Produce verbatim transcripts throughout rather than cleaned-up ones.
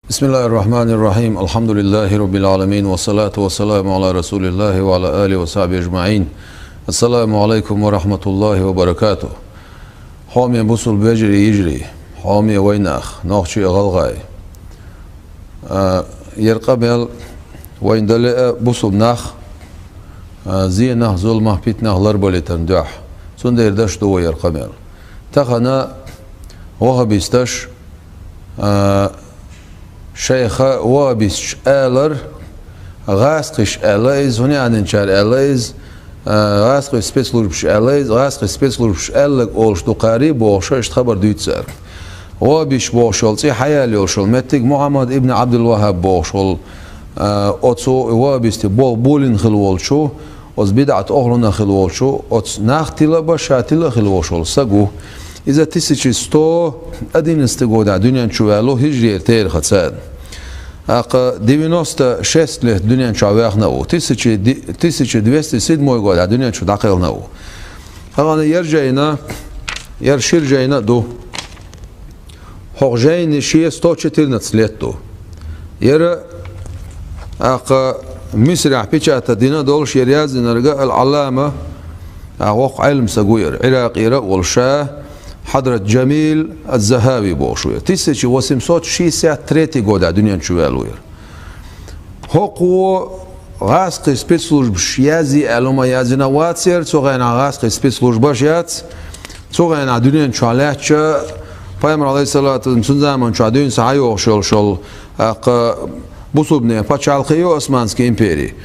بسم الله الرحمن الرحيم. الحمد لله رب العالمين، والصلاة والسلام على رسول الله وعلى آله وصحبه أجمعين. السلام عليكم ورحمة الله وبركاته. Хьоме бусулба вежарий, йижарий, хьоме вайнах, нохчий а, гӀалгӀай. А, ер къамел вайна дале а бусулба нах, а, зенах, зуламах, питанах ларбалийтан дуьхьа. Цундела деш ду вай ер къамел. Тахана вахабисташ, а, шайха вахабисташ алар, гӀазкхиш аьлла иза, хӀунда аьнначара аьлла иза, а, гӀазкхий спецслужбаш аьлла иза, гӀазкхий спецслужбаш аьлларг олуш ду кхари бохуш, иштта хабар дуьйцу цара. Вахабисташ бохуш йолу цӀе хьаяьлла йолуш йолу меттиг Мухьаммад ибн Ӏабдул-ВаххӀаб бохуш волу, а, оцу вахабистийн болх болийна хилла волчу, оцу бидӀат охӀлунах хилла волчу, оцу нах тила а бан, ша тила а хилла волуш волу стаг ву. Иза тысяча сто одиннадцатый годехь дуьнен чу ваьлла ву хӀижрера терахаца. ТӀаккха девяносто шесть лет дуьнен чохь ваьхна а ву, тысяча ди-, тысяча двести седьмой годехь дуьнен чу дӀакхелхина а ву. Хьалхана ер жайна, ер шира жайна а ду. ХӀокху жайни шен сто четырнадцать лет ду. Яра, тӀаккха, Мисрехь печатать дина долуш, яра яздинарг а ал-Ӏаллама, а, воккха Ӏелам стаг ву яра, Ӏиракъера а волуш, ша Хьадрат Джамил аз-Захави бохуш ву яра. Тысяча восемьсот шестьдесят третий годехь дуьнен чу ваьлла ву яра. ХӀокхо гӀазкхий спецслужбаш язъе аьлла хӀума яздина вац яра, цу хенахь гӀазкхий спецслужбаш яц. Цу хенахь дуьнен чохь лаьттача, Пайхамар, Ӏалайхиссалату вассалам, цуьнан заман чохь дуьйна схьа хьайогӀуш йолуш йолу, тӀаккха, бусулбанийн пачхьалкхе ю Османский импери.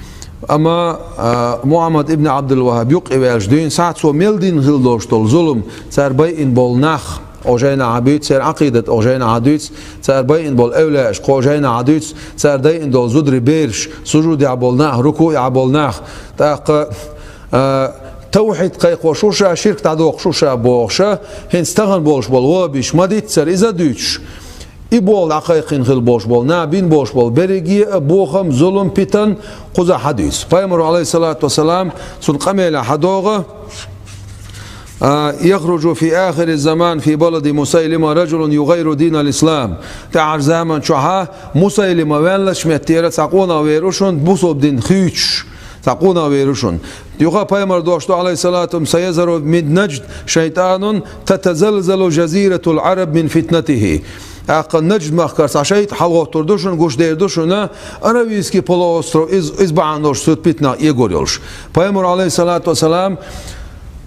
Амма, а, Мухьаммад ибн Ӏабдул-ВаххӀаб юккъе ваьлча дуьйна схьа цо мел дина хилла долуш долу зулам, цара байина болу нах, оха жайнахь а дуьйцу, церан Ӏакъидат оха жайнахь а дуьйцу, цара байина болу эвлаяаш кхо жайнахь а дуьйцу, цара дайина долу зударий бераш, сужудехь болу нах, рукуӀехь болу нах, тӀаккха, а, тавхьид кхайкхош ву ша, ширк дӀадоккхуш ву ша бохуш, хӀинца тахана болуш болу вахабисташ ма-диццара иза а дуьйцуш, и болу дӀакхайкхина хилла болуш болу, нах бина болуш болу берриге а бохам, зулам, питан кхузахь хьадуьйцу. Пайхамаро, Ӏалайхиссалату вассалам, цуьнан къамелехь хьадогӀу, а, «يخرج في آخر الزمان في بلد مسيلمة رجل يغير دين الإسلام». ТӀаьхьарчу заман чохь Мусайлима ваьллачу меттера цхьа къонах вер ву шуна, бусулба дин хуьйцуш, цхьа къонах вер ву шуна. Юха Пайхамар дош ду, Ӏалайхиссалату вассалам: «سيظهر من نجد شيطان تتزلزل جزيرة العرب من فتنته». ТӀаккха Нажд-махкара цхьа шайтӀа хьалагӀоттур ду шуна, гуш дер ду шуна, Аравийский полуостров из, из бахьана долуш цу питанах эгор йолуш. Пайхамар, Ӏалайхиссалату вассалам,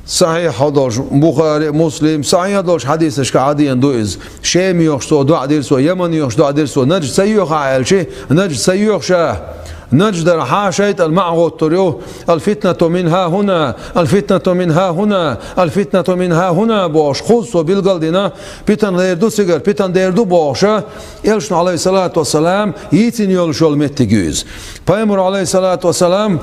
сахьихь долуш, Бухари, Муслим, сахьихь долуш хьадисашка хьадеана ду иза. Шема йохуш цо доӀа дира цо, Яман йохуш доӀа дира цо, Нажд ца йоьху ахь аьлча, Нажд ца йоьхуш а. Наждархьа шайтӀан маӀа гӀоттур ю, «الفتنة من ها هنا، الفتنة من ها هنا، الفتنة من ها هنا» бохуш, кхузза цо билгал дина, питан дер ду цигара, питан дер ду бохуш, элчано, Ӏалайхиссалату вассалам, йийцина йолуш йолу меттиг ю иза. Пайхамаро, Ӏалайхиссалату вассалам,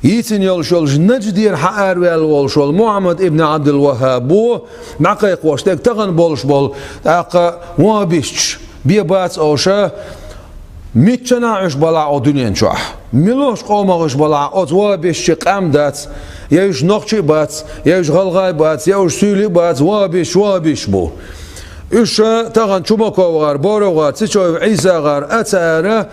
йийцина йолуш йолуш Наждера хьаараваьлла волуш волу Мухьаммад ибн Ӏабдул-ВаххӀабо дӀакхайкхош дерг тахана болуш болу, тӀаккха ваххабисташ бен бац оха, миччанахь уьш балахь оха дуьнен чохь. Муьлхачу къомах уьш балахь, оцу ваххабистийн къам дац, я уьш нохчий а бац, я уьш гӀалгӀай а бац, я уьш суьйлий а бац, ваххабисташ, ваххабисташ бу. Уьш тахана Чумаков гӀар, Боров гӀар, Цечоев Ӏийса гӀар, а цара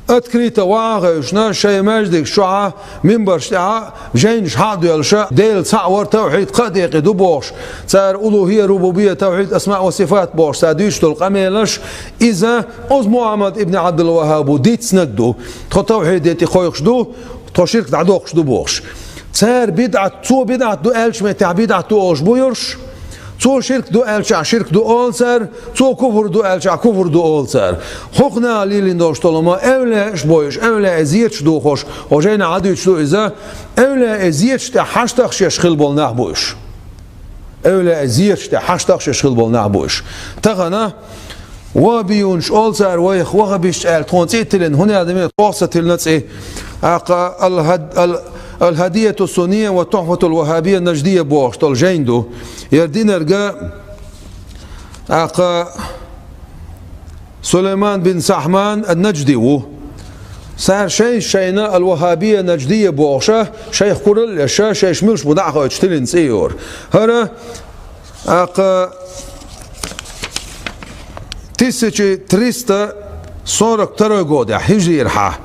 открыто ваха а хевшина, шайн маьждигаш чохь а, минбарш тӀехь а жайнаш хьа а доьллуш, Дела цхьаъ вар, тавхьид кхаа декъе ду бохуш, цара улухӀия, рубубия, тавхьид асмаъ ва сифат бохуш, цара дуьйцуш долу къамелаш, иза оцу Мухьаммад ибн Ӏабдул-ВаххӀабо дийцинарг ду, тхо тавхьиде тӀе кхойкхуш ду, тхо ширк дӀадоккхуш ду бохуш. Цара бидӀат, цо бидӀат ду аьллачу меттехь бидӀат ду олуш бу уьш. Цо ширк ду аьлчахь ширк ду олу цара, цо куфр ду аьлчахь куфр ду олу цара. ХӀокху наха лелийна долуш долу хӀума эвлаяаш бу уьш, эвлаяийн зераш дохош, хӀокху жайнахь хьадуьйцуш ду иза, эвлаяийн зераш тӀехь хьаштагӀаш еш хилла болу нах бу уьш. Эвлаяийн зераш тӀехь хьаштагӀаш еш хилла болу нах бу уьш. Тахана ваххабиюнаш олу цара вайх, ваххабисташ аьлла, тхуна цӀе тиллина, хӀунда аьлла ме тхох ца тиллина цӀе. ТӀаккха ал-Хад-, ал-, «Ал-Хадияту Суннийя ва Тухфатул Ваххабийя Наждийя» бохуш долу жайн ду. Яра динарг, тӀаккха, Сулайман бин Сахьман ан-Нажди ву. Цара шайна-шайна «Ал-Ваххабийя Наждийя» бохуш, шайх куралла еш, шайш муьлш бу дӀа а хойтуш тиллина цӀе йора. ХӀара, тӀаккха, Тысяча триста сорок второй годехь, хьижрийрхьа,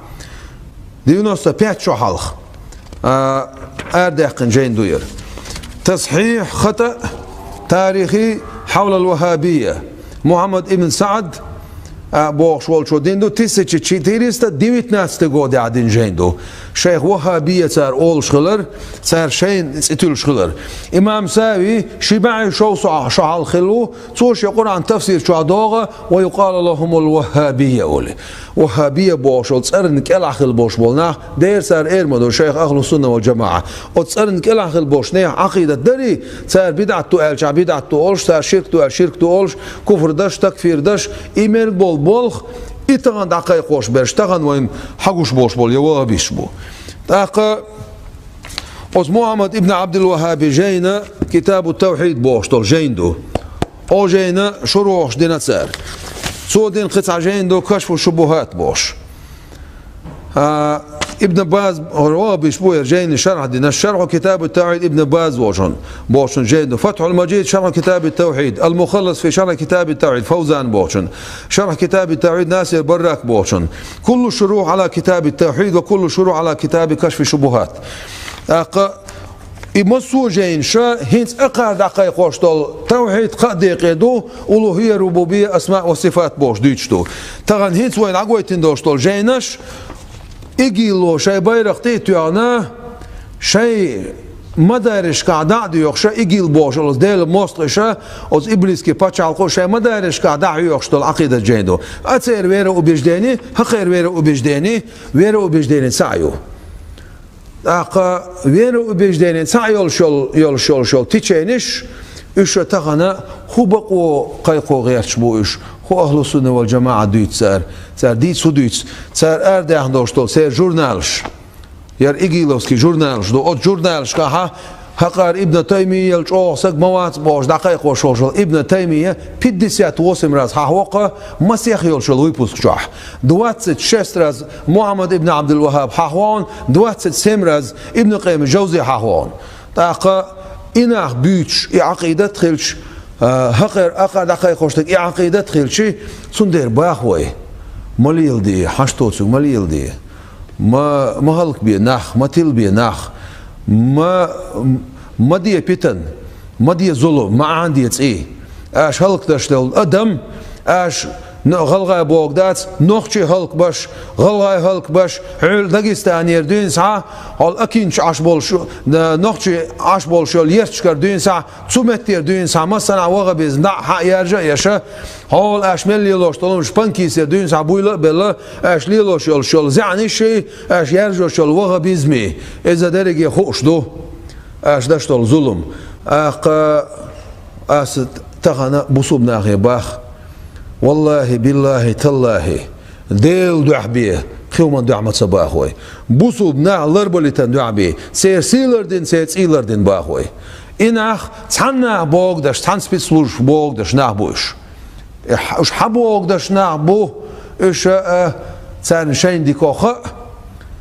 девяносто пять шо хьалха, а, арадаьккхина жайна ду яра. «Тасхьихь хатаъ тарихи хьавлал ваххабия». Мухьаммад ибн Саад, а, бохуш волчо дина ду, тысяча четыреста девятнадцатый годехь дина жайна ду. Шайх ваххабия цара олуш хилар, цара шайна цӀе туьллуш хилар. Имам Сави ши бӀе шовзткъа шо хьалха хилла ву, цо шен Къуръан тафсир чохь догӀу: «Ва юкъалу лахумул ваххабия», олий. Ваххабия бохуш, оцу цӀарна кӀелахь хила болуш болу нах, дера цара эр ма ду шайх ахлу сунна вал жамаӀа. Оцу цӀарна кӀелахь хила болуш нехан Ӏакъидат дарий, цара бидӀат ду аьлча, бидӀат ду олуш, цара ширк ду аьлча, ширк ду олуш, куфр даш, такфир даш, и мел болу болх, и тахана дӀакхайкхош берш, тахана вайна хьагуш болуш болу я ваххабиш бу. ТӀаккха оцу Мухьаммад ибн Абдул-Ваххаби жайна Китабу Тавхьид бохуш долу жайна ду. О жайна шурухаш дина цара. Цо дина кхин цхьа жайна ду Кашфу Шубухат бохуш. А, Ибн Баз, ваххабиш бу яра жайна шархь дина, Шарху Китабу Тавхьид Ибн Баз бохучун, бохучун жайна ду. Фатхьул Мажид, Шарху Китаби Тавхьид, Ал-Мухаллас фи Шархи Китаби Тавхьид, Фавзан бохучун, Шарху Китаби Тавхьид, Насир Баррак бохучун. Куллу шурухь ала Китаби Тавхьид ва куллу шурухь ала Китаби Кашфи Шубухат. ТӀаккха и массо а жайнаша хӀинца акхар дӀакхайкхош долу тавхьид кхаа декъе ду, улухӀия, рубубия, асмаъ ва сифат бохуш дуьйцуш ду. Тахана хӀинца вайна дӀагойтина долуш долу жайнаш, игилло шайн байракх тӀе а тоьхна, шайн мадарисашкахь дӀа а доьхуш, игилла бохуш оцу Делан мостагӀаша, оцу иблисский пачхьалкхо шайн мадарисашкахь дӀа а хьоьхуш долу Ӏакъидат жайна ду. А церан вероубеждение, хӀокхеран вероубеждение, вероубеждение цхьаъ ю. ТӀаккха вероубеждение цхьаъ йолуш йолу, йолуш йолуш йолу теченеш, уьш ша тахана хӀун бакъо кхайкхо гӀерташ бу уьш, хӀун ахлу сунна вал жамаӀа дуьйцу цара, цара дийца хӀун дуьйцу, цара арадаьхна долуш долу церан журналаш, яра игиловский журналаш ду, оцу журналашкахьа хӀокхара Ибн Таймиял чӀогӀа саг ма вац бохуш дӀакхайкхош волуш волу Ибн Таймия пятьдесят восемь раз хьахвоккха масех йолуш йолу выпуск чохь. Двадцать шесть раз Мухьаммад ибн Абдул-Ваххаб хьахвон, двадцать семь раз Ибн Къаййим Жавзи хьахвон. ТӀаккха и нах буьйцуш, и Ӏакъидат хилча, а, хӀокхеран акхар дӀакхайкхош дерг и Ӏакъидат хилча, цундела баха вай: ма леладе, хьашт доцург ма леладе, ма, ма хӀаллакбе нах, ма тилбе нах, ма, ма де питан, ма де зулам, ма Ӏанаде цӀий. Аша хӀаллакдеш долу адам, аша но-, гӀалгӀай бохург дац, нохчий хӀаллакбеш, гӀалгӀай хӀаллакбеш, хьуьлла Дагестанера дуьйна схьа, хьол Акинчу Ӏаш болуш, н-, нохчий Ӏаш болуш йолу ерташкара дуьйна схьа, цу меттера дуьйна схьа, массанхьа ваххабизм дӀа а хьа яржа а еша, хьол аша мел лелош долу хӀуманаш Панкисера дуьйна схьа буйла а белла, аша лелош йолуш йолу зӀаьнаш а, аша яржош йолу ваххабизм а, иза дерриге хууш ду. Аша деш долу зулам. ТӀаккха аса тахана бусулба нахе бах: валлахӀи, биллахӀи, таллахӀи, Делан дуьхьа бен, кхин хӀуманна дуьхьа ма ца баха вай. Бусулба нах ларбалийтан дуьхьа бен, церан сий лардина, церан цӀий лардина баха вай. И нах цхьана нах богадеш, цхьана спецслужбаш богадеш нах бу уьш. Э, хьа-, уьш хьан богадеш нах бу, уьш, а, царна шайна дикох а,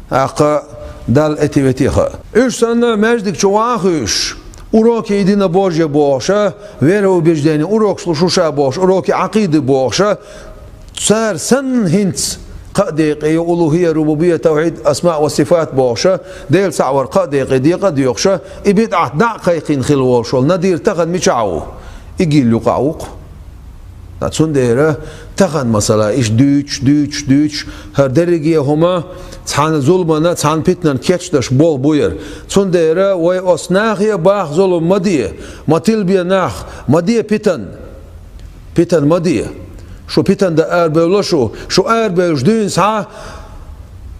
тӀаккха Далла эти-вети а хаьа. Уьш санна маьждиг чу ван а хуьйшуш, уроки единобожия бохуша, вероубеждения урокаш луш шу ша бохуш, уроки Ӏакъиды бохуша, цара санна хӀинца кхаа декъе ю улухӀия, рубубия, тавхьид, асмаъ ва сифат бохуша, Дела цхьаъ вар кхаа декъе декъа а доьхуша, и бидӀат дӀа а кхайкхина хила волуш волу Надир тахана мичахь ву? И гил юкъахь ву-кх. Ткъа цундела тахана, масала, иштта дуьйцуш, дуьйцуш, дуьйцуш, хӀара дерриге а хӀума цхьана зуламана, цхьана питанан кечдеш болх бу яра. Цундела вай оцу нахе а баха зулам ма де, ма тилбе нах, ма де питан. Питан ма де. Шу питан дан арабевлла шу, шу арабевллачу дуьйна схьа,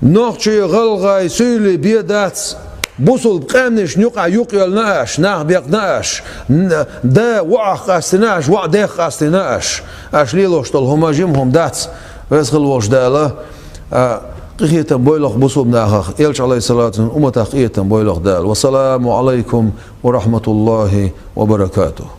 нохчий, гӀалгӀай суьйлий бен дац, бусулба къаьмнашна юкъахь юкъ йоьллина аш, нах бекъна аш, н-, да воӀах къастийна аш, воӀ дех къастийна аш. Аш лелош долу хӀума жима хӀума дац, веза хила волуш Дала, а, къинхетам бойла-кх бусулба нахах, Элча, Ӏалайхиссалату вассалам, умматах къинхетам бойла-кх Дала. Вассаламу Ӏалайкум ва рахьматуллахӀи ва баракатухӀ.